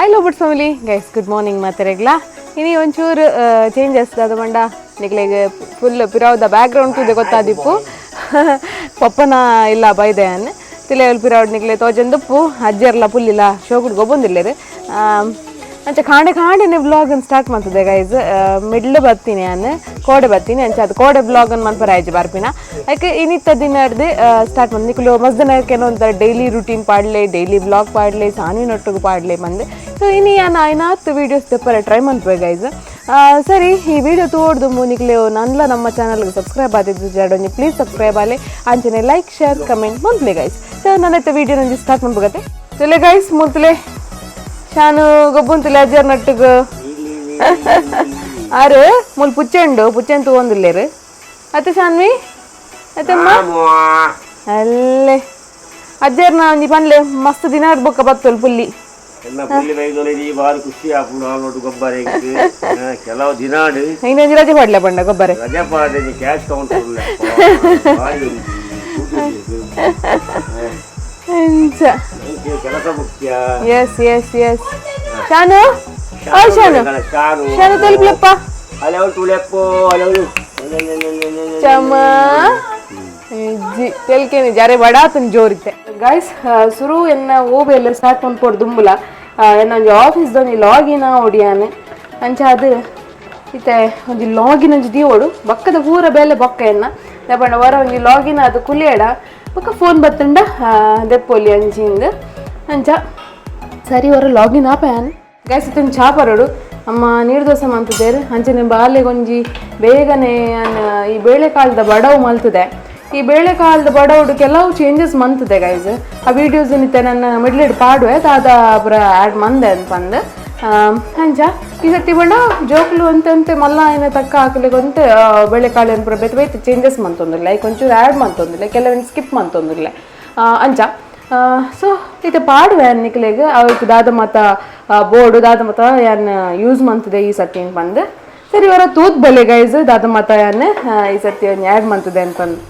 Hi love birds family guys, good morning ಮಾತೆರೆಗ್ಲಾ. ಇನಿ ಒಂಚೂರು ಚೇಂಜಸ್ ದಾದ ಪಂಡ ನಿಕ್ಲೆಗ್ ಫುಲ್ ಪಿರಾವ್ದ ಬ್ಯಾಕ್ ಗ್ರೌಂಡ್ ತೂದೆ ಗೊತ್ತಾದಿಪ್ಪು, ಪಪ್ಪನ ಇಲ್ಲ ಬೈದೆ ಅನ್ ತಿಲೆ ಪಿರಾವ್ಡ್ ನಿಕ್ಲೆ ತೋಜೊಂದುಪ್ಪು. ಅಜ್ಜೆರ್ಲ ಪುಲ್ಲಿಲ ಶೋಕುಡ್ ಗೊಬ್ಬೊಂದಿಲ್ಲೆರ್. ಅಂಚ ಕಾಂಡೆ ಕಾಂಡೆನೆ ವ್ಲಾಗ್ ಸ್ಟಾರ್ಟ್ ಮಾಡ್ತದೆ ಗೈಸ್. ಮಿಡ್ಲ್ ಬತ್ತೀನಿ ಅನ್ ಕೋಡೆ ಬತ್ತೀನಿ, ಅಂಚ ಅದು ಕೋಡೆ ವ್ಲಾಗ್ ಅನ್ ಮನ್ಪರ ಆಯ್ಜಿ ಬರ್ಪಿನ. ಐಕೆ ಇನ್ನಿತ್ತ ದಿನ ಹಿಡ್ದು ಸ್ಟಾರ್ಟ್ ಮಾಡಿ ನಿಕ್ಲು ಮಸ್ತ್ ದಿನಕ್ಕೆ ಒಂಥರ ಡೈಲಿ ರುಟೀನ್ ಪಾಡ್ಲೆ, ಡೈಲಿ ವ್ಲಾಗ್ ಪಾಡ್ಲೆ, ಸಾನ್ವಿ ನೊಟ್ಟಿಗೆ ಪಾಡ್ಲೆ ಬಂದೆ. ಸೊ ಇನಿ ಯಾನ್ ಆಯ್ನಾತ್ ವೀಡಿಯೋಸ್ ತೆಪ್ಪರೆ ಟ್ರೈ ಮನ್ಪುವೆ ಗೈಸ್. ಸರಿ, ಈ ವಿಡಿಯೋ ತೋಡ್ದು ನಿಕ್ಲೆ ನನ್ಲ ನಮ್ಮ ಚಾನಲ್ಗೆ ಸಬ್ಸ್ಕ್ರೈಬ್ ಆದಿದ್ದು ಜಾಡೊಂಜಿ ಪ್ಲೀಸ್ ಸಬ್ಸ್ಕ್ರೈಬ್ ಆಲೆ, ಅಂಚನೆ like share comment ಮನ್ಪ್ಲೆ guys. So ನನ್ನ ವಿಡಿಯೋ ನಂಜಿ ಸ್ಟಾರ್ಟ್ ಮಾಡ್ಬೇಕತ್ತೆ. ತುಲೆ ಗೈಸ್, ಮುತ್ತಲೆ ಶಾನು ಗೊಬ್ಬುಂತುಲೆ ಅಜ್ಜರ್ ನಟ್ಟುಗು ಆರು ಮುಲ್ ಪುಚ್ಚೆಂಡು ಪುಚ್ಚೆನ್ ತೂವೊಂದುಲ್ಲೆರ್ ಅತ್ತೆ ಶಾನ್ವಿ ಅತ್ತಮ್ಮ ಅಲ್ಲೇ ಅಜ್ಜರ್ನ ಒಂಜಿ ಪನ್ಲೆ ಮಸ್ತ್ ದಿನ ಬೊಕ್ಕ ಬತ್ತೊಲ್ ಪುಲ್ಲಿ. ಎನ್ನ ಪುಲ್ಲಿ ಬೈದೊಲಿ ಬಾರಿ ಖುಷಿ ಆಪುಂಡು. ನೋಡು ಗೊಬ್ಬರ ಕೆಲವು ದಿನಾಡು ಇನ್ನೊಂಜಿ ರಜೆ ಪಾಡ್ಲೆ ಪಂಡ ಗೊಬ್ಬರ ರಜೆ ಪಾಡ್ಲೆ ಕ್ಯಾಶ್ ಕೌಂಟರ್ ಬಾರಿ ಅಂಚ ಕೆಲಸ ಮುಖ್ಯ. S S S Shanu, ಓ ಶಾನು ಶಾನು ಶಾನು ತಲುಪ್ಲಪ್ಪ. ಅಲೆವಳು ತುಳೆಪ್ಪೋ ಅಲೆವಳು ಚಮ ಜಿ ತೆಲ್ಕೇನಿ ಜಾರೆ ಬಡಾತನ್ ಜೋರಿತ್ತೆ ಗೈಸ್. ಸುರು ಎನ್ನ ಓಬೆಲ್ಲ ಸ್ಟಾರ್ಟ್ ಮನ್ಪೊಡು ದುಂಬುಲ ಎನ್ನ ಒಂಜಿ ಆಫೀಸ್ ಒಂಜಿ ಲಾಗಿನ್ ಓಡಿಯಾನೆ. ಅಂಚ ಅದು ಇತ್ತೆ ಒಂಜಿ ಲಾಗಿನ್ ಒಂಜಿ ದೀವೋಡು ಬಕ್ಕದ ಪೂರ ಬೇಲೆ ಬೊಕ್ಕ ಎನ್ನ ದಪಂಡ ವರ ಒಂಜಿ ಲಾಗಿನ್ ಅದು ಕುಲಿಯಡ ಬೊಕ್ಕ ಫೋನ್ ಬತ್ತಂಡ ದೆಪ್ಪೊಲಿ ಅಂಚಿಂದ್. ಅಂಚ ಸರಿ ವರ ಲಾಗಿನ್ ಆಪಯಾನ್ ಗೈಸ್. ಇತ್ತೊಂದು ಚಾ ಪರೋಡು ಅಮ್ಮ ನೀರು ದೋಸೆ ಮಂತದೇರು. ಅಂಚನೆ ಬಾಲೆಗೊಂಜಿ ಬೇಗನೆ ಈ ಬೇಳೆಕಾಳದ ಬಡವು ಮಲ್ತದೆ. ಈ ಬೇಳೆಕಾಳದ ಬಡವುಡು ಕೆಲವು ಚೇಂಜಸ್ ಮಂತದೆ ಗೈಸ್. ಆ ವೀಡಿಯೋಸ್ ನಿತ್ತೆ ನನ್ನ ಮಿಡ್ಲಿಡ್ ಪಾಡುವೆ ದಾದ ಪುರ ಆ್ಯಡ್ ಮಂದೆ ಅಂತ. ಅಂಚ ಈ ಸತಿ ಬಣ್ಣ ಜೋಕ್ಲು ಅಂತಂತೆ ಮಲ್ಲ ಏನ ತಕ್ಕ ಹಾಕಲಿಕ್ಕೆ ಬೇಳೆಕಾಳು ಪುರ ಬೇತೆ ಬೇತೆ ಚೇಂಜಸ್ ಮಂತೊಂದಿಲ್ಲ, ಲೈಕ್ ಒಂಚೂರು ಆ್ಯಡ್ ಮಂತೊಂದಿಲ್ಲ, ಕೆಲವೊಂದು ಸ್ಕಿಪ್ ಮಂತೊಂದಿಲ್ಲ ಅಂಚ. ಸೊ ಇತ್ತೆ ಪಾಡುವೆ ನಿಕ್ಲೆಗ್ ಅವಕ್ಕೆ ದಾದ ಮತ ಬೋರ್ಡು ದಾದ ಮತ ಯಾನ್ ಯೂಸ್ ಮಂತದೆ ಈ ಸತಿ ಬಂದು. ಸರಿ ಇವರ ತೂತ್ ಬಲೆ ಗೈಸ್, ದಾದ ಮತ ಯಾನ್ ಈ ಸತಿ ಆ್ಯಡ್ ಮಂತದೆ ಅಂತಂದು.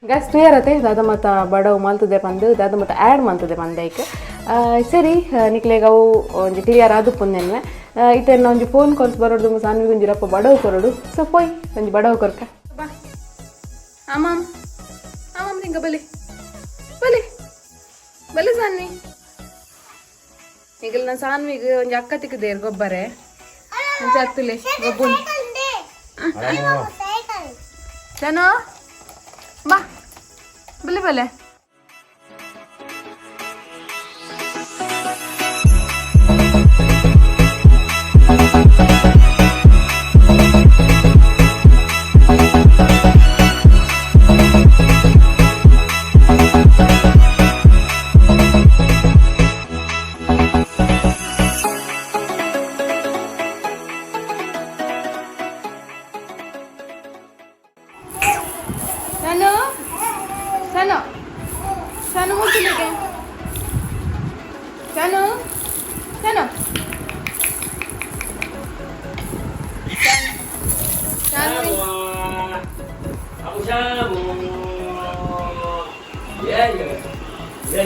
ಗ್ಯಾಸ್ ಕ್ಲಿಯರ್ ದಾದ ಮತ ಬಡವು ಮಲ್ತದೆ ಪಂದು ದಾದ ಮತ ಆ್ಯಡ್ ಮಂತದೆ ಪಂದೈಕ್. ಸರಿ ನಿಕ್ಲೆಗ್ ಅವು ಒಂಜಿ ಕ್ಲಿಯರ್ ಆದು ಪುಂದೆನ್ವೆ. ಇತ್ತೆ ಒಂಜಿ ಫೋನ್ ಕಾಲ್ಸ್ ಬರೋಡು ಸಾನ್ವಿಗ್ ಒಂಜಿ ರಪ್ಪ ಬಡವು ಕೊರಡು. ಸೊ ಪೋಯ್ ಒಂಜಿ ಬಡವು ಕೊರ್ಕ ಬಾ. ಆಮಾಮ್ ಆಮಾಮ್ ನಿಂಗ ಬಲೆ ಬಲೆ ಬಲೆ ಸಾನ್ವಿ. ಈಗಲ ನಾನು ಸಾನ್ವಿಗ್ ಒಂಜಿ ಅಕ್ಕ ತಿಕ್ಕದೇರ್ ಗೊಬ್ಬರೆ ಒಂಜಿ ಅತ್ತುಲೆ ಗೊಬ್ಬುನ್ ಶಾನು ಬಾ ಬಲೆ ಬಲೆ. ಶಾನು ಶಾನು ಶಾನು ಮುಟ್ಟಿಲಿಕ್ಕೆ ಶಾನು ಶಾನು ಶಾನು ಶಾಮು ಯೇ ಯೇ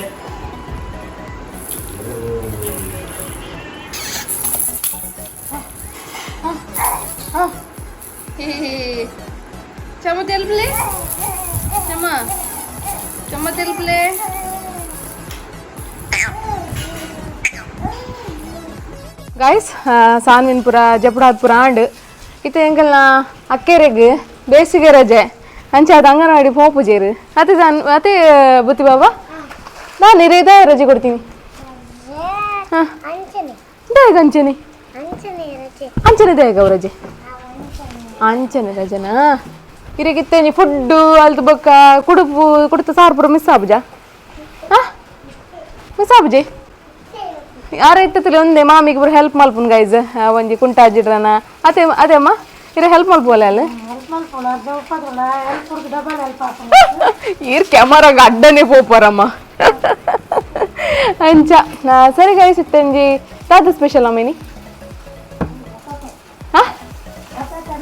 ಚಮ ತೆಲ್ಪ್ಲೆ ಚಮ ಚಮ ತೆಲ್ಪ್ಲೆ. ಗಾಯ್ಸ್, ಸಾನ್ವಿನ್ಪುರ ಜಪುಡಾತ್ಪುರ ಆಂಡ್ ಇತ್ತೆ ಎಂಕಲ್ನ ಅಕ್ಕೆರೆಗ್ ಬೇಸಿಗೆ ರಜೆ. ಅಂಚ ಅದು ಅಂಗನವಾಡಿ ಪೋಪುಜೇರು ಅತೆ ಸಾನ್ ಅತೆ ಬುತ್ತಿ ಬಾಬಾ ನಾನು ಇರೇದ ರಜೆ ಕೊಡ್ತೀನಿ. ಹಾಂ ದೇಗ ಅಂಚನೆ ಅಂಚನೆ ದೇಗ ರಜೆ ಅಂಚನೆ ರಜೆನಾ? ಇರೆಗಿತ್ತೇನಿ ಫುಡ್ಡು ಅಲ್ತು ಬೊಕ್ಕ ಕುಡುಪು ಕುಡುತ ಸಾರು ಪೂರ ಮಿಸ್ ಆಪುಜ ಮಿಸ್ ಆಪುಜಿ ಯಾರ ಇತ್ತತಿಲ್ಲ ಒಂದೇ ಮಾಮಿಗೆ ಪೂರ ಹೆಲ್ಪ್ ಮಲ್ಪುನ್ ಗೈಸ್ ಒಂಜಿ ಕುಂಟಾಜಿಡ್ರನ ಅದೇ ಅದೇ ಅಮ್ಮ ಇರ ಹೆಲ್ಪ್ ಮಲ್ಪುವಲ್ಲ ಅಲ್ಲ ಈರ್ ಕ್ಯಾಮರಾಗ ಅಡ್ಡನೆ ಪೋಪರಮ್ಮ ಅಂಚ ಸರಿ ಗೈಸ್ ಇತ್ತಂಜಿ ದಾದ ಸ್ಪೆಷಲ್ ಅಮ್ಮೇನಿ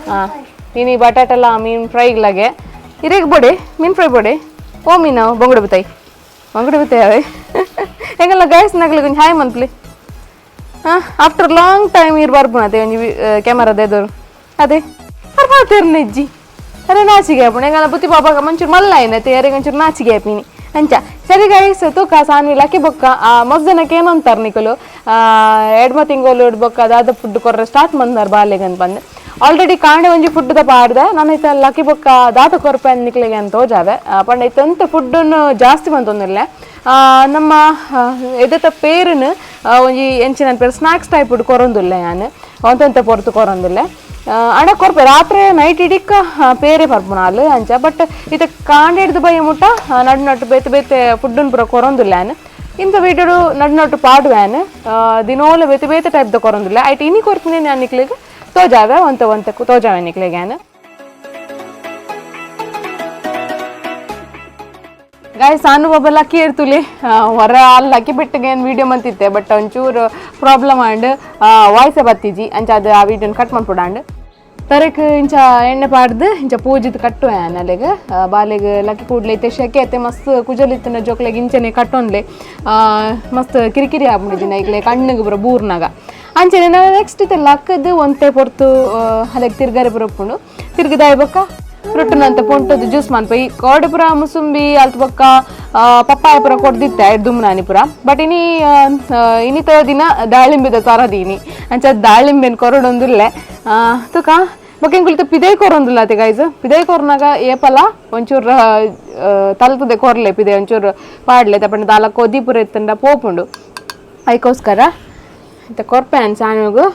ಹಾಂ ನೀನು ಬಟಾಟೆಲ್ಲ ಮೀನು ಫ್ರೈಗ್ಲಾಗೆ ಇರೇಗ್ ಬೋಡೆ ಮೀನು ಫ್ರೈ ಬೋಡೆ ಓ ಮೀನು ಬಂಗುಡೆ ಬತ್ತಾಯಿ ಬಂಗುಡೆ ಬತ್ತಾಯಿ ಅವೇ ಹೆಂಗಲ್ಲ ಗೈಸ್ ನಗಲಿ ಕೊಂಚ ಹಾಯ್ ಮನ್ಪ್ಲಿ ಹಾಂ after long time ಇರ್ ಬರ್ಪುಣ ಅದೇ ಒಂಜಿ ಕ್ಯಾಮರಾದ ಎದುರು ಅದೇ ಅರ್ಪಾತೇರ್ನೆಜ್ಜಿ ಅರೆ ನಾಚಿಗೆ ಆಪುಣ ಎಂಗಲ ಬುತ್ತಿ ಪಾಪ ಮಂಚೂರು ಮಲ್ಲ ಏನತ್ತೆ ಯಾರಿಗೆ ಒಂಚೂರು ನಾಚಿಗೆ ಆಪಿನಿ ಅಂಚ ಸರಿ ಗೈಸ್ ತೂಕ ಸಾನ್ವಿ ಲಕ್ಕಿ ಬೊಕ್ಕ ಮಸ್ತ್ ಜನಕ್ಕೆ ಏನಂತಾರೆ ನಿಕುಲು ಎಡ್ಮ ತಿಂಗಳು ಬೊಕ್ಕ ಅದಾದ ಫುಡ್ ಕೊರ್ರೆ ಸ್ಟಾರ್ಟ್ ಮಂದಾರ ಬಾಲೆಗೆ ಅಂತ ಬಂದೆ ಆಲ್ರೆಡಿ ಕಾಂಡೆ ಒಂಜಿ ಫುಡ್ the ಪಾಡ್ದೆ ನಾನು ಐತ ಲಕ್ಕಿ ಬೊಕ್ಕ ದಾತ ಕೊರ್ಪೆ ಅಂದ್ ನಿಕ್ಲೆಗೆ ಅಂತ ತೋಜಾವೆ ಪಂಡ ಐತಂತ ಫುಡ್ಡನ್ನು ಜಾಸ್ತಿ ಬಂತೊಂದಿಲ್ಲ ನಮ್ಮ ಎದೆತ ಪೇರುನು ಒಂಜಿ ಎಂಚಿನ ಪೇರು snacks type food ಕೊರೊಂದುಲ್ಲೆ ಯಾನ್ ಒಂತಂತ ಪೊರ್ತು ಕೊರೊಂದುಲ್ಲೆ ಅಡ ಕೊರ್ಪೆ ರಾತ್ರಿ ನೈಟ್ ಇಡಿಕ್ಕ ಪೇರೆ ಪರ್ಪುನಾಲ್ ಅಂಚ ಬಟ್ ಇತ ಕಾಂಡೆ ಹಿಡ್ದು ಬಯ್ಯ ಮುಟ್ಟ ನಡು ನಟ್ಟು ಬೇತೆ ಬೇತೆ ಫುಡ್ಡನ್ನು ಪೂರ ಕೊರೊಂದುಲ್ಲೆ ಯಾನ್ ಇಂಥ ವೀಡಿಯೋಡು ನಡು ನಟ್ಟು ಪಾಡುವ್ಯಾನ್ ದಿನೋಲ ಬೇತೆ ಬೇತೆ ಟೈಪ್ದ ಕೊರೊಂದುಲ್ಲೆ ಐಟ್ ಇನಿ ಕೊರ್ಪಿನಿ ನಾನು ನಿಕ್ಲೆಗ್ ತೋಜಾವೆ ಒಂತ ಒಂತ ತೋಜಾವೆ ನಿಕ್ಲೆಗ್ ಯಾನ್ ಗಾಯ್ಸ್ ಸಾನು ಬಾಬಾ ಲಕ್ಕಿ ಇರ್ತುಲಿ ಹೊರ ಅಲ್ಲಿ ಲಕ್ಕಿ ಬಿಟ್ಟಿಗೆ ಏನು ವೀಡಿಯೋ ಮಂತಿತ್ತೆ ಬಟ್ ಒಂಚೂರು ಪ್ರಾಬ್ಲಮ್ ಆಂಡ್ ವಾಯ್ಸೇ ಬತ್ತಿಜಿ ಅಂಚ ಅದು ಆ ವೀಡಿಯೋನ ಕಟ್ ಮಾಡ್ಬಿಡಾಂಡ್ ತರಕ್ ಇಂಚ ಎಣ್ಣೆ ಪಾಡ್ದು ಇಂಚ ಪೂಜಿದ್ ಕಟ್ಟುವೆ ಅಲೆಗ್ ಬಾಲೆಗ್ ಲಕ್ಕಿ ಕೂಡ್ಲೆ ಐತೆ ಶೆಕೆ ಐತೆ ಮಸ್ತ್ ಕುಜಲಿತ್ತಿನ ಜೋಕ್ಲೆಗ್ ಇಂಚನೆ ಕಟ್ಟೊನ್ಲೆ ಮಸ್ತ್ ಕಿರಿಕಿರಿ ಆಪುಂಡು ಐಕ್ಲೆ ಕಣ್ಣಿಗೆ ಬರೋ ಬೂರ್ನಾಗ ಅಂಚನೆ ನಾವು ನೆಕ್ಸ್ಟ್ ಇತ್ತೆ ಲಕ್ಕದು ಒಂತೆ ಪೊರ್ತು ಅಲೆಗ್ ತಿರ್ಗಾರೆ ಬರೋಪುಂಡು ತಿರ್ಗದಾಯ ಬೊಕ್ಕ ಫ್ರೂಟ್ನಂತ ಪೊಂಟದ ಜ್ಯೂಸ್ ಮನ್ಪ ಈ ಕೋಡೆ ಪೂರ ಮುಸುಂಬಿ ಅಲ್ತ ಬೊಕ್ಕ ಪಪ್ಪಾಯ ಪೂರ ಕೊಡ್ದಿತ್ತೆ ದುಮ್ನಾನಿ ಪೂರ ಬಟ್ ಇನಿ ಇನ್ನಿತ ದಿನ ದಾಳಿಂಬೆದ ಸರದೀನಿ ಅಂಚ ದಾಳಿಂಬೆನ್ ಕೊರಡೊಂದುಲ್ಲೆ ತುಕ ಬೊಕ್ಕ ಎಂಕುಲಿತ ಪಿದೈ ಕೊರೊಂದುಲ್ಲ ಅತೆ ಗೈಸ್ ಪಿದೈ ಕೊರ್ನಾಗ ಏಪಲ ಒಂಚೂರು ತಲ್ತದೆ ಕೊರ್ಲೆ ಪಿದೆ ಒಂಚೂರು ಪಾಡ್ಲೆ ತಪ್ಪಂಡ ದಾಲ ಕೊದಿ ಪೂರ ಎತ್ತಂಡ ಪೋಪುಂಡು ಐಕೋಸ್ಕರ ಇತ್ತ ಕೊರ್ಪೆ ಅನ್ ಸಾನುಗು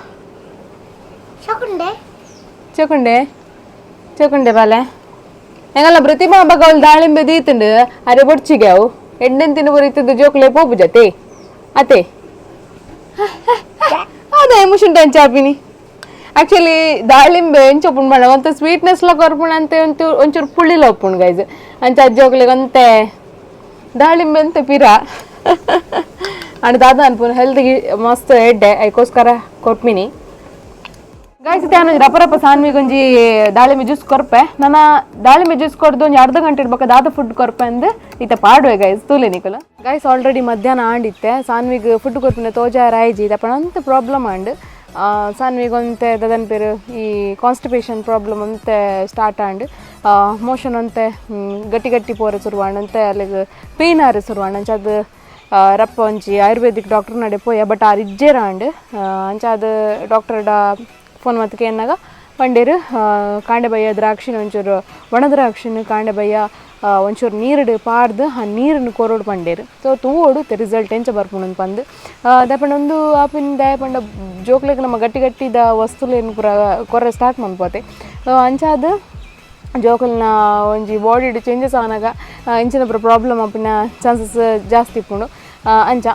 ಚೊಕುಂಡೆ ಚೊಕುಂಡೆ ಬಾಲೆ ಎಂಗಲ್ಲ ಪ್ರತಿಮಾ ಬಗವಲ್ ದಾಳಿಂಬೆ ದೀತುಂಡು ಅರೆ ಬೊಡ್ಚಿಗೆ ಅವು ಎಣ್ಣೆನ್ ತಿನ್ನು ಬರೀತಿದ್ದು ಜೋಕ್ಲೆ ಪೋಪು ಜತೆ ಅತೆ ಅದೇ ಮುಷುಂಟು ಅಂಚಾಪಿನಿ ಆಕ್ಚುಲಿ ದಾಳಿಂಬೆ ಎಂಚ ಉಪ್ಪುಂಡು ಪಂಡ ಒಂತೆ ಸ್ವೀಟ್ನೆಸ್ ಲ ಕೊರ್ಪುಂಡು ಅಂತೆ ಒಂಚೂರು ಒಂಚೂರು ಪುಳ್ಳಿಲ ಉಪ್ಪುಂಡು ಗೈಸ್ ಅಂಚ ಜೋಕ್ಲೆಗ್ ಒಂತೆ ದಾಳಿಂಬೆ ಅಂತೆ ಪಿರ ಅಂಡ್ ದಾದ ಅನ್ಪುನು ಹೆಲ್ತ್ಗೆ ಮಸ್ತ್ ಎಡ್ಡೆ ಐಕೋಸ್ಕರ ಕೊರ್ಪಿನಿ ಗಾಯ್ಸ್ ಇತ್ತೆ ರಪ ರಪ ಸಾನ್ವಿಗ್ ಒಂಜಿ ದಾಳಿಂಬೆ ಜ್ಯೂಸ್ ಕೊರ್ಪೆ ನನ್ನ ದಾಳಿಂಬೆ ಜ್ಯೂಸ್ ಕೊರ್ದು ಒಂಜಿ ಅರ್ಧ ಗಂಟೆ ಇಡ್ಬೇಕು ದಾದ ಫುಡ್ ಕೊರ್ಪೆ ಅಂದ್ ಇತ್ತೆ ಪಾಡುವೆ ಗೈಸ್ ತೂಲೆ ನಿಕುಲು ಗೈಸ್ ಆಲ್ರೆಡಿ ಮಧ್ಯಾಹ್ನ ಆಂಡಿತ್ತೆ ಸಾನ್ವಿಗ್ ಫುಡ್ ಕೊರ್ಪಿನ ತೋಜಾ ರಾಯ್ಜಿ ಇದಪ್ಪ ಅಂತ ಪ್ರಾಬ್ಲಮ್ ಆಂಡ್ ಸಾನ್ವಿಗ್ ಒಂತೆ ದದನ್ ಪೇರು ಈ ಕಾನ್ಸ್ಟಿಪೇಷನ್ ಪ್ರಾಬ್ಲಮ್ ಅಂತೆ start and motion ಅಂತೆ ಗಟ್ಟಿ ಗಟ್ಟಿ ಪೋರೆ ಶುರುವಾಂಡ್ ಅಂತೆ ಅಲ್ಲಿಗೆ ಪೇನ್ ಆರೆ ಶುರುವಾಂಡ್ ಅಂಚ ಅದು ರಪ್ಪ ಒಂಜಿ ಆಯುರ್ವೇದಿಕ್ ಡಾಕ್ಟರ್ ನಡೆ ಪೋಯ ಬಟ್ ಆರ್ ಇಜ್ಜೆರ ಆಂಡ್ ಅಂಚ ಅದು ಡಾಕ್ಟರ್ ಫೋನ್ ಮತ್ಕೆ ಎನ್ನಾಗ ಪಂಡೇರು ಕಾಂಡೆ ಬಯ್ಯ ದ್ರಾಕ್ಷಿನ ಒಂಚೂರು ಒಣ ದ್ರಾಕ್ಷಿನ ಕಾಂಡೆ ಬಯ್ಯ ಒಂಚೂರು ನೀರುಡು ಪಾಡ್ದು ಆ ನೀರನ್ನು ಕೊರೋಡು ಪಂಡೇರು ಸೊ ತೂವೋಡು ರಿಸಲ್ಟ್ ಎಂಚ ಬರ್ಪುಂಡು ಪಂದು ದಪಂಡ ಒಂದು ಆಪಿನ ದಯ ಪಂಡ ಜೋಕ್ಲೆಗ್ ನಮ್ಮ ಗಟ್ಟಿ ಗಟ್ಟಿದ ವಸ್ತುಲೇನು ಪೂರ ಕೊರ್ರೆ ಸ್ಟಾರ್ಟ್ ಮನ್ಪೋತೆ ಅಂಚಾದ್ ಜೋಕುಲ್ನ ಒಂಜಿ ಬಾಡಿಡ್ ಚೇಂಜಸ್ ಆನಗ ಇಂಚಿನ ಪೂರ ಪ್ರಾಬ್ಲಮ್ ಆಪಿನ ಚಾನ್ಸಸ್ ಜಾಸ್ತಿ ಇಪ್ಪುಂಡು ಅಂಚ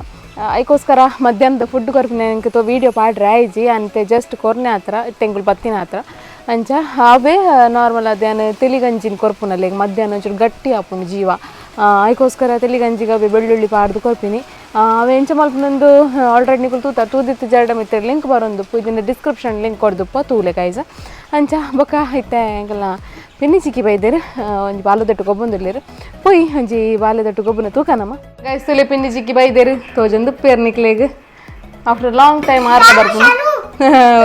ಐಕೋಸ್ಕರ ಮಧ್ಯಾಹ್ನದ ಫುಡ್ ಕೊರ್ಪಿನ ಎಂಕ್ ತೋ ವೀಡಿಯೋ ಪಾಡ್ರೆ ಆಯ್ಜಿ ಅಂತೆ ಜಸ್ಟ್ ಕೊರ್ನೆ ಆತ್ರ ತೆಂಗುಲ್ ಬತ್ತಿನ ಆತ್ರ ಅಂಚ ಅವೇ ನಾರ್ಮಲ್ ಅದೇನು ತೆಲಿಗಂಜಿನ ಕೊರ್ಪುನಲ್ಲ ಈಗ ಮಧ್ಯಾಹ್ನ ಒಂಚೂರು ಗಟ್ಟಿ ಆಪುಂಡು ಜೀವ ಐಕೋಸ್ಕರ ತೆಲಿಗಂಜಿಗೆ ಅವೇ ಬೆಳ್ಳುಳ್ಳಿ ಪಾಡ್ದು ಕೊರ್ಪಿನಿ ಅವೆ ಎಂಚ ಮಲ್ಪುನೊಂದು ಆಲ್ರೆಡಿ ನಿಕುಲು ತೂತ ತೂದಿತ್ತು ಜರಡ ಮಿತ್ತ ಲಿಂಕ್ ಬರೊಂದುಪ್ಪು ಇದನ್ನ ಡಿಸ್ಕ್ರಿಪ್ಷನ್ ಲಿಂಕ್ ಕೊಡ್ದುಪ್ಪ ತೂಲೆ ಗೈಸ್ ಅಂಚ ಬೊಕ್ಕ ಇತ್ತೆ ಎಂಕಲ್ನ ಪಿನ್ನಿ ಚಿಕ್ಕಿ ಬೈದೇರು ಒಂಜಿ ಬಾಲದೊಟ್ಟು ಗೊಬ್ಬೊಂದುಲ್ಲೆರ್ ಪೊಯ್ ಒಂಜಿ ಬಾಲೆದೊಟ್ಟು ಗೊಬ್ಬುನ ತೂಕನಮ್ಮ ಗೈಸ್ ತುಲೆ ಪಿನ್ನಿ ಚಿಕ್ಕಿ ಬೈದೇರು ತೋಜೊಂದು ಪೇರ್ ನಿಕ್ಲೆಗ್ after long time ಆರ್ತ ಬರ್ಪುನು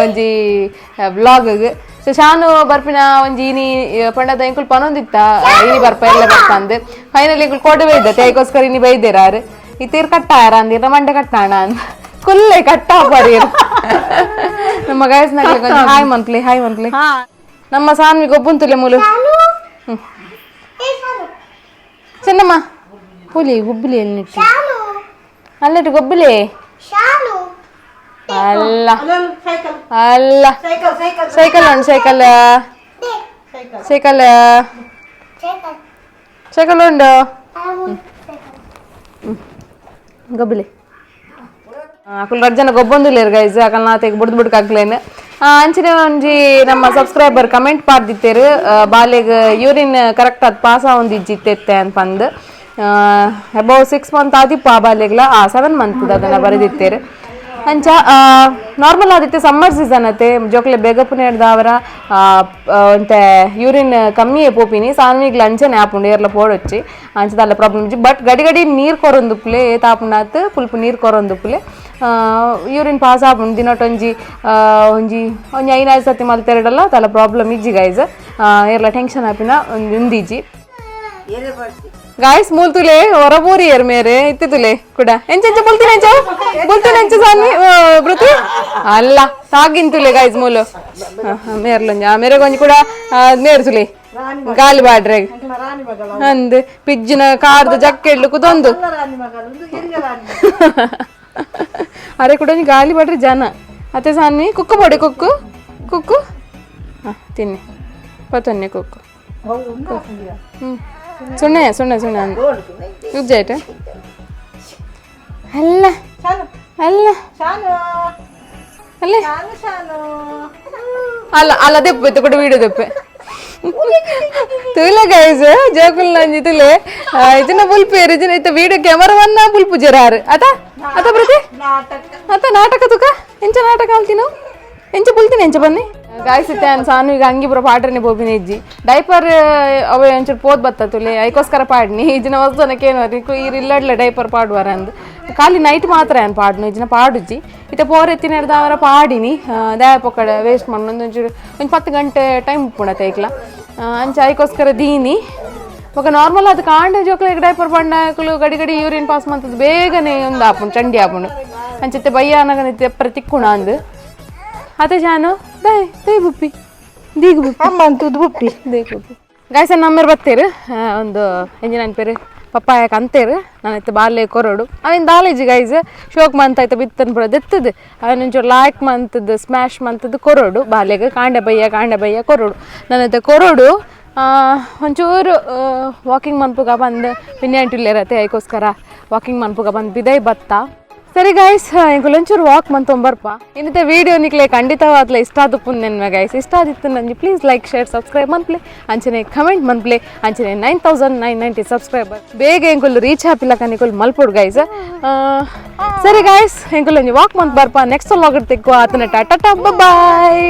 ಒಂಜಿ ವ್ಲಾಗ್ ಸೊ ಶಾನು ಬರ್ಪಿನ ಒಂಜಿ ಇನಿ ಪಂಡದ ಎಂಕುಲು ಪನೊಂದಿತ್ತ ಇನಿ ಬರ್ಪ ಎಲ್ಲ ಬರ್ಪ ಅಂದ್ ಫೈನಲಿ ಎಂಕುಲು ಕೊಡು ಬೈದತ್ತೆ ಐಕೋಸ್ಕರ ಇನಿ ಬೈದೇರ ಆರ್ ಈ ತೀರ್ ಕಟ್ಟಾರ ಅಂದಿರ ಮಂಡೆ ಕಟ್ಟಾಣ ಅಂದ್ ಕುಲ್ಲೆ ಕಟ್ಟಾಪರಿ ನಮ್ಮ guys hi monthly hi monthly ನಮ್ಮ ಸಾನ್ವಿ ಗೊಬ್ಬುಂತುಲೆ ಮೂಲು ಚೆನ್ನಮ್ಮ ಹುಲಿ ಗುಬ್ಬಿಲಿ ಎಲ್ಲಿ ಅಲ್ಲಿಟ್ಟು ಗೊಬ್ಬಿಲಿ ಅಲ್ಲ ಅಲ್ಲ ಸೈಕಲ್ ಉಂಟು ಸೈಕಲ್ Cycle cycle ಉಂಡು ಗೊಬ್ಬಲಿ. ಅಕುಲು ರಡ್ಡ್ ಜನ ಗೊಬ್ಬೊಂದುಲ್ಲೆರ್ ಗೈಸ್. ಅಕಲ್ನ ನಾತೆಗ್ ಬುಡ್ದು ಬುಡ್ಕ ಅಕ್ಲೇನ್. ಅಂಚನೆ ಒಂಜಿ ನಮ್ಮ ಸಬ್ಸ್ಕ್ರೈಬರ್ ಕಮೆಂಟ್ ಪಾಡ್ದಿತ್ತೆರ್, ಬಾಲೆಗ್ ಯೂರಿನ್ ಕರೆಕ್ಟ್ ಆದ್ ಪಾಸ್ ಆವೊಂದಿಜ್ಜಿ ಇತ್ತೆತ್ತೆ ಅಂತ ಪಂದ್. ಅಬೌವ್ 6 ಮಂತ್ ಆದಿಪ್ಪ ಆ ಬಾಲೆಗ್ಲ, 7 ಮಂತ್ ಅದನ್ನ ಬರೆದಿತ್ತೇರು. ಅಂಚ ನಾರ್ಮಲ್ ಆದಿತ್ತೆ ಸಮ್ಮರ್ ಸೀಸನ್ ಅತ್ತೆ, ಜೋಕ್ಲೆ ಬೇಗ ಪುನೇರ್ದಾವರ ಒಂತೆ ಯೂರಿನ್ ಕಮ್ಮಿಯೇ ಪೋಪಿನಿ. ಸಾನ್ವಿಗ್ಲ ಅಂಚನೆ ಆಪುಂಡು, ಏರ್ಲ ಪೋಡೊಚ್ಚಿ ಅಂಚ ಪ್ರಾಬ್ಲಮ್ ಇಜ್ಜಿ. ಬಟ್ ಗಡಿ ಗಡಿ ನೀರು ಕೊರೊಂದುಪ್ಪುಲೆ, ಏತಾಪುಂಡಾತ್ ಪುಲ್ಪು ನೀರು ಕೊರೊಂದುಪ್ಪುಲೆ, ಯೂರಿನ್ ಪಾಸ್ ಆಪುಂಡು. ದಿನಟೊಂಜಿ ಒಂಜಿ ಒಂಜಿ 5 ಸತಿ ಮಲ್ತೆರಡಲ್ಲ ತಲ ಪ್ರಾಬ್ಲಮ್ ಇಜ್ಜಿ ಗೈಸ್. ಏರ್ಲ ಟೆನ್ಷನ್ ಆಪಿನ ಒಂಜಿ ಉಂದಿಜ್ಜಿ ಗಾಯ್ಸ್. ಮೂಲ್ ತುಲೆ ಹೊರಬೂರಿಯರ್ ಮೇರೆ ಇತ್ತೆ ತುಲೆ ಕೂಡ ಎಂಚ ಎಂಚ ಬುಲ್ತಿನ ಎಂಚ ಬುಲ್ತಿನ ಎಂಚ ಸಾನ್ವಿ ಪೃಥ್ವಿ ಅಲ್ಲ ತಾಗಿನ್ ತುಲೆ ಗಾಯ್ಸ್. ಮೂಲು ಮೇರ್ಲೊಂಜಿ ಮೇರೆಗೊಂಜಿ ಕೂಡ ಮೇರ್ ತುಲೆ ಗಾಲಿ ಬಾಡ್ರೆ ಅಂದ್ ಪಿಜ್ಜಿನ ಕಾರ್ದ ಜಕ್ಕೆಡ್ಲು ಕುದೊಂದು. ಅರೆ ಕೂಡ ಒಂಜಿ ಗಾಲಿ ಬಾಡ್ರೆ ಜನ ಅತ್ತೆ. ಸಾನ್ವಿ ಕುಕ್ಕು ಬೋಡೆ ಕುಕ್ಕು ಕುಕ್ಕು ತಿನ್ನಿ ಪತ್ತೊನ್ನೆ ಕುಕ್ಕು. ಸುಣ್ಣೆ ಸುಣ್ಣೆ ಸುಣ್ಣೆ ಉಜ್ಜಾಯ್ತು. ಅಲ್ಲ ಅಲ್ಲ ಅಲ್ಲ ಅಲ್ಲ ಅಲ್ಲ ದೆಪ್ಪು ಕೂಡ ವೀಡಿಯೋ ದೆಪ್ಪೆ ತುಲೆ ಗೈಸ್. ಜೋಕುಲ್ ನಂಜಿ ತುಲೆ ಇದನ್ನ ಬುಲ್ಪೇರು ಇದನ್ನ ಇತ್ತ ವೀಡಿಯೋ ಕ್ಯಾಮರಾವನ್ನ ಬುಲ್ಪು ಜರಾರು ಅತ ಅತ ಪ್ರತಿ ಅತ ನಾಟಕ ತುಕ ಎಂಚ ನಾಟಕ ಆಲ್ತಿನ ಎಂಚ ಬುಲ್ತೀನಿ ಎಂಚ ಬನ್ನಿ ಗಾಯ್ಸ್. ಇತ್ತೆ ಸಾನು ಈಗ ಅಂಗಿ ಪೂರ ಪಾಡ್ರನೆ ಬೋಬಿನ ಇಜ್ಜಿ. ಡೈಪರ್ ಅವೆ ಒಂಚೂರು ಪೋದ್ ಬತ್ತ ತುಲೆ, ಐಕೋಸ್ಕರ ಪಾಡ್ನಿ. ಇಜಿನ ವಸ್ತುನಕ್ಕೆ ಏನು ಈರ್ ಇಲ್ಲಡ್ಲೆ ಡೈಪರ್ ಪಾಡುವಾರ ಅಂದ್. ಖಾಲಿ ನೈಟ್ ಮಾತ್ರ ಏನು ಪಾಡ್ನು, ಇಜಿನ ಪಾಡುಜ್ಜಿ. ಇತ್ತೆ ಪೋರ್ ಎತ್ತಿನ ಅವರ ಪಾಡಿನಿ ದಾಯ ಪೊಕ್ಕಡೆ ವೇಸ್ಟ್ ಮಣ್ಣು ಒಂಚೂರು ಒಂಜಿ 10 ಗಂಟೆ ಟೈಮ್ ಉಪ್ಪುಣತೆ ಐಕ್ಲ ಅಂಚ ಐಕೋಸ್ಕರ ದೀನಿ. ఒక ನಾರ್ಮಲ್ ಅದು ಕಾಂಡ ಜೋಕ್ಲೆಗ್ ಡೈಪರ್ ಪಾಡ್ನಾಕುಲು ಗಡಿ ಗಡಿ ಯೂರಿನ್ ಪಾಸ್ ಮಂತದ್ದು ಬೇಗನೆ ಒಂದು ಆಪುಂಡು, ಚಂಡಿ ಆಪುಂಡು. ಅಂಚಿತ್ತೆ ಬಯ್ಯ ಅನಗನಿತ್ತೆ ಪ್ರತಿಕ್ಕುಣ ಅಂದು ಅತೆ ಜಾನು ದೈ ದೈ ಬುಪ್ಪಿ ದೀಗು ಬುಪ್ಪಿ ಅಮ್ಮ ಅಂತದ್ದು ಬುಪ್ಪಿ ದೀಗು ಬುಪ್ಪಿ. ಗಾಯ್ಸ ನಮ್ಮೆರ್ ಬತ್ತೇರು ಒಂದು ಎಂಜಿನ ಅನ್ಪೇರು ಪಪ್ಪಾಯ ಕಂತೇರು. ನಾನು ಇತ್ತೆ ಬಾಲ್ಯ ಕೊರಡು ಅವಿನ ದಾಲೇಜಿ ಗೈಸ್. ಶೋಕ್ ಮಂತ್ ಆಯ್ತು ಬಿತ್ತನ್ ಪೂರ ದೆತ್ತದು ಅವನ ಒಂಚೂರು ಲಾಯ್ಕ್ ಮಂತದ್ದು ಸ್ಮ್ಯಾಶ್ ಮಂತದ್ದು ಕೊರಡು ಬಾಲ್ಯಗೆ. ಕಾಂಡೆ ಬಯ್ಯ ಕಾಂಡೆ ಬಯ್ಯ ಕೊರಡು ನನ್ನ ಕೊರಡು. ಒಂಚೂರು ವಾಕಿಂಗ್ ಮನ್ಪುಗ ಬಂದು ಪಿನ್ಯಾಂಟಿಲ್ಲೇರತ್ತೆ, ಅದಕ್ಕೋಸ್ಕರ ವಾಕಿಂಗ್ ಮನ್ಪುಗ ಬಂದು ಬಿದೈ ಬತ್ತ. ಸರಿ ಗೈಸ್, ಎಂಕುಲು ಒಂಚೂರು ವಾಕ್ ಮಂತೊಂಬರ್ಪ. ಇನ್ನಿತ ವೀಡಿಯೋ ನಿಕ್ಲೆ ಖಂಡಿತವಾದ್ಲ ಇಷ್ಟ ಆದಪ್ಪು ನೆನ್ವೆ ಗೈಸ್. ಇಷ್ಟ ಆದಿತ್ತು ನಂಜಿ please like share subscribe ಮನ್ಪ್ಲೆ, ಅಂಚನೆ ಕಮೆಂಟ್ ಮನ್ಪ್ಲೆ. ಅಂಚನೆ 9990 ಸಬ್ಸ್ಕ್ರೈಬರ್ ಬೇಗ ಎಂಕುಲು ರೀಚ್ ಆಪಿಲ್ಲ ಕನಿಕುಲು ಮಲ್ಪೊಡು ಗೈಸ್. ಸರಿ ಗೈಸ್, ಎಂಕುಲು ಒಂಜಿ ವಾಕ್ ಮಂತ್ ಬರ್ಪ. ನೆಕ್ಸ್ಟ್ ವ್ಲಾಗ್ ತೆಕ್ಕು ಆತನ. ಟಾಟಾ, ಬಾಯ್.